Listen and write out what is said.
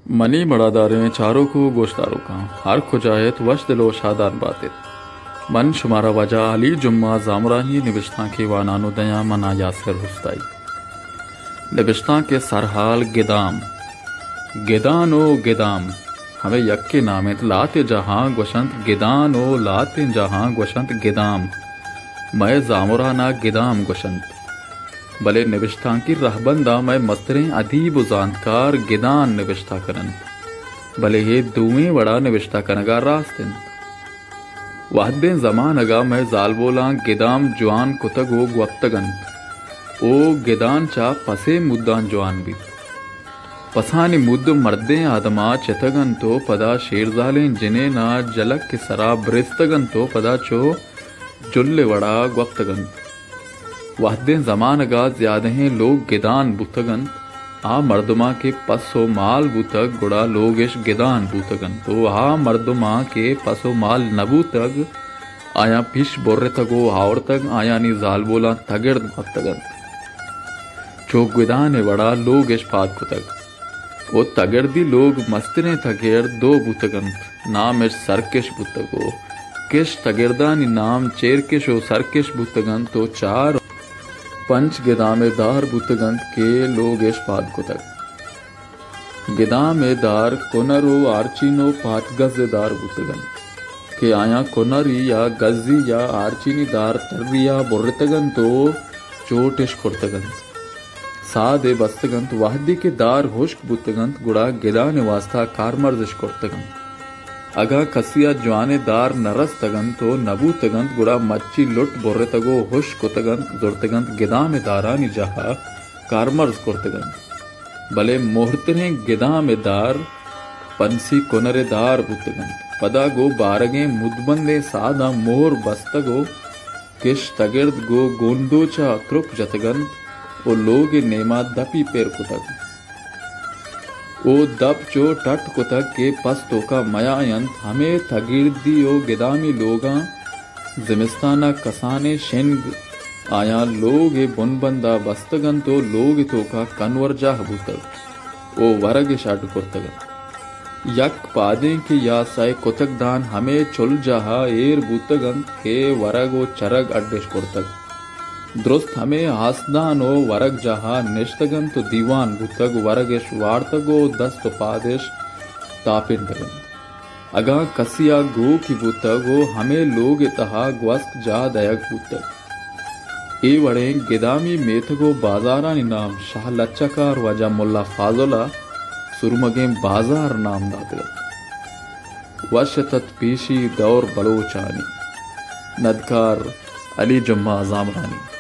منی مڑاداریں چاروک و گوشداروکاں، ہر کجا ات، وش دل و شادان بات ات۔ من شمارا واجہ علی جمعہ زامرانی نبشتانکے وانان و دیاں، منا یاسر رستائی۔ نبشتانک سرحال گدام۔ گدان و گدام ہمے یکے نام انت۔ لات جہاں گوشنت گدان و لاتیں جہاں گوشنت گدام۔ مئے زامرانا گدام گوشنت۔ بلے نبشتانکی رہبنداں مئے مستریں ادیب و زانتکار گدان نبشتہ کننت، بلے اے دوئیں وڑا نبشتہ کنگا راست انت۔ وہدیں زمانگا مئے زالبولاں گدام جوان کتگ و گوپتگ انت و گدان چہ پسے مداں جوان بیت۔ پسانی مد مردیں آدما چتگ انت و پدا شیرزالیں جنینا جلک سرا برستگ انت و پدا چو جل وڑا گوپتگ انت۔ وہدیں زمانگا زیادہیں لوگ گدان بوتگ انت۔ آ مردماں کہ پس و مال بوتگ، گڑا لوگ اش گدان بوتگ انت و آ مردماں کہ پس و مال نہ بوتگ، آیاں پیش برتگ و آورتگ، آیانی زالبولاں تگرد گوپتگ انت۔ چو گدان وڑا لوگ اش پاد کتگ۔ و تگردی لوگ مستریں تگرد دو بوتگ انت، نام اش سرکش بوتگ و کش تگردانی نام چیرکش و سرکش بوتگ انت و چار پنچ گدام دار بوتگ انت کہ لوگ اش پاد کتگ۔ گدام دار کنر و آرچین و پاتگز دار بوتگ انت کہ آیاں کنری یا گزی یا آرچینی دار تریا برتگ انت و چوٹ اش کرتگ انت۔ ساد ء بستگ انت۔ وہدے کہ دار ہشک بوتگ انت، گڑا گدان ء واستا کارمرز اش کرتگ انت۔ اگاں کسی ء جوانیں دار نہ رستگ انت و نہ بوتگ انت، گڑا مچی لٹ برتگ و ہشک کتگ انت، زرتگ انت، گدام ء دارانی جاہ ء کارمرز کرتگ انت۔ بلے مہرتریں گدام ء دار پنسی کنر ء دار بوتگ انت۔ پدا گوں بارگیں مدبندیں ساداں مہر بستگ و کش تگرد گوں گوندوچ ء ترک جتگ انت و لوگ ء نیما دپی پر کتگ و دپ چو ٹٹ کتگ کہ پس توکا میاینت۔ ہمے تگردی و گدامی لوگاں زمستان ء کسانیں شنگ آیاں لوگ ء بنبند ء بستگ انت و لوگ ء توکا کنور جاہ بوتگ و ورگ اش اڈ کرتگ انت۔ یک پادینکے یا سئے کتگ دان ہمے چلجاہ ء ایر بوتگ انت کہ ورگ و چرگ اڈ اش کرتگ۔ درست ہمے آسدان و ورگ جاہ ء نشتگ انت و دیوان بوتگ، ورگ اش وارتگ و دست و پاد اش تاپینتگ انت۔ اگاں کسی ء گوکی بوتگ و ہمے لوگ ء تہا گوسک جاہ دئیگ بوتگ۔ اے وڑیں گدامی میتگ و بازارانی نام شاہ لچہ کار واجہ ملا فاضل ء سرمگیں بازار نام داتگ ات۔ وش اتت پیشی دور بلوچانی۔ ندکار علی جمعہ زامرانی۔